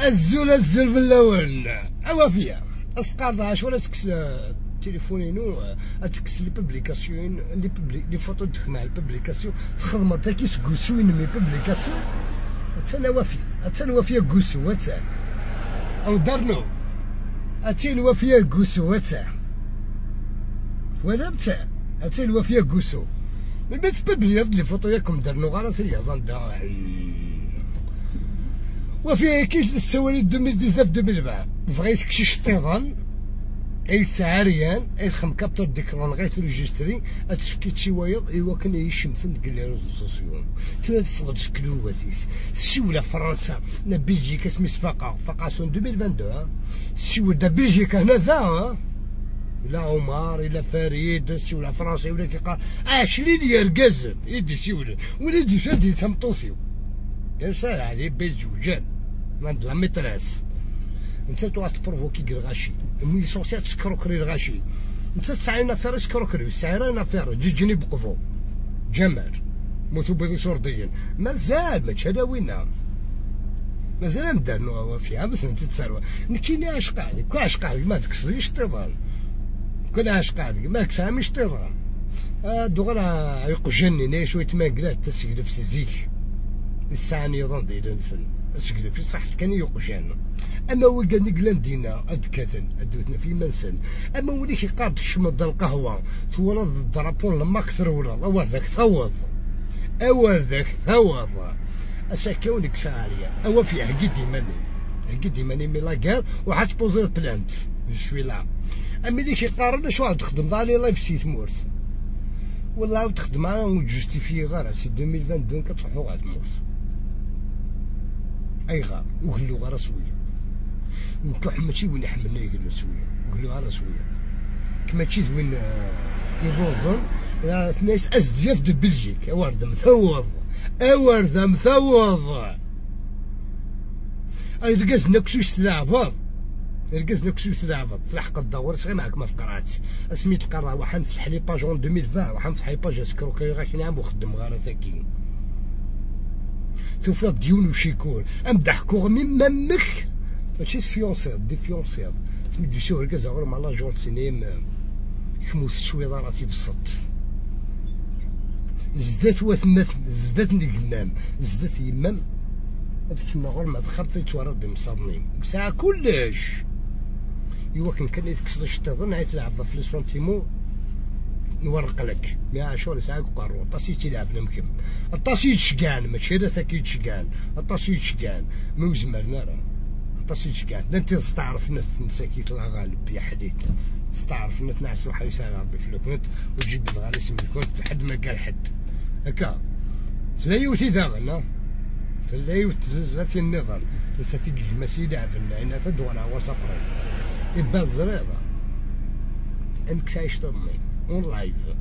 الزول الزول باللون اوافيه اسقار ضعش ولا تكس تليفونينو تكس les publications les photos تخدم ال publications تخدم تا كي سكوسوين mes publications اتسنى وافيه اتسنى وافيه كوسو اتسنى او دارنو اتين وافيه كوسو اتسنى ولا بتاع اتين وافيه كوسو من بيت publier les photos ياكم درنو غير في عندها وفي كي تسوالي 2019 2020 بغيت كشي شطيضان اي سعريان اي خم capture d'écran غير ت enregistrer اتفكي شي وايض ايوا كان يشمسن ديك les réseaux sociaux تفقد سكلواتيس سيولا فرنسا نا بلجيكا سميس فاقا فاقا 2022 سيولا بلجيكا هنا ذا لا عمر الى فريد سيولا فرنسا ولا كيقال اشلي لي ركازن يدي سيولا ولا يدي شادي تمطوسيو يرسل عليه بيزوجان عند la maîtresse انت تروح ت provoquer الغاشي mais l'essentiel تسكروكري الغاشي انت تسعى une affaire escroquerie سعيرة une affaire جيجيني بقفو جمال موتو بيض سرديا مازال ما تشادا وينا مازال مدار فيها بس انت تسروى نكيني عشق عليك كو عشق عليك ما تكسريش الطيضان كل عشق عليك ما كساميش الطيضان دوغرا يقجني شوية ماكلات تسقلف في زيك الساعة نظام ديال نسن اسقلف في صح كان يقجن اما وكان قلان ادكاتن ادوتنا في منسن اما ولي كيقاد شمد القهوة تولد الدرابون لما كثر ولا اور ذاك ثوض اور ذاك ثوض اساكونك ساريه او في هكي ديماني هكي ديماني مي لاكار وحات بوزي بلانت جو سوي لا اما اللي كيقارن شو عاد تخدم دالي لايف سيت مورت والله تخدم انا وجوستيفي غير سي 2022 كتروحو غاد مورت اي غار وقلو غير سويه وكح ماشي وين يحملنا يقلو سويه وقلو غير سويه كما تشي وين يروزن ناس ازدياف دو بلجيك اورد مثوض اورد مثوض اي ركز نكسوس تلعبض ركز نكسوس تلعبض تلحق الدور صغير معاك ما فقرات اسميت القرا واحد نفتح les pages 2020 واحد نفتح les pages escroquerie غاكي نعم وخدم غير ثاكين توفيق ديون وشيكور ام ضحكو مي مامك ماشي فيونسيض دي فيونسيض سميت دي شو ركز غير مع لاجون سينيم كموس الشويضه راه تيبسط زدات وثمات زدات نقمام زدات يمام هذيك النهار ما دخلت يتورد بمصادني ساعة كلش ايوا كان يتكسر الشطيطان عيط تلعب في لي سونتيمون نورق لك 110 ساعة قارو طاسي تلعب نمكم الطاسي يتشكان ماشي هذا ثاك يتشكان الطاسي يتشكان ما وزمرنا راه الطاسي يتشكان انت تستعرف ناس مساكيت الله غالب يا حديد استعرف ناس نعس روحها يسال ربي في الكونت وتجيب غير اسم الكونت حد ما قال حد هكا لا يوتي داغنا لا يوتي لا النظام انت تيجي ماشي لعب لنا ان تدور على وصبري يبان زريضه انك عايش تضمي en live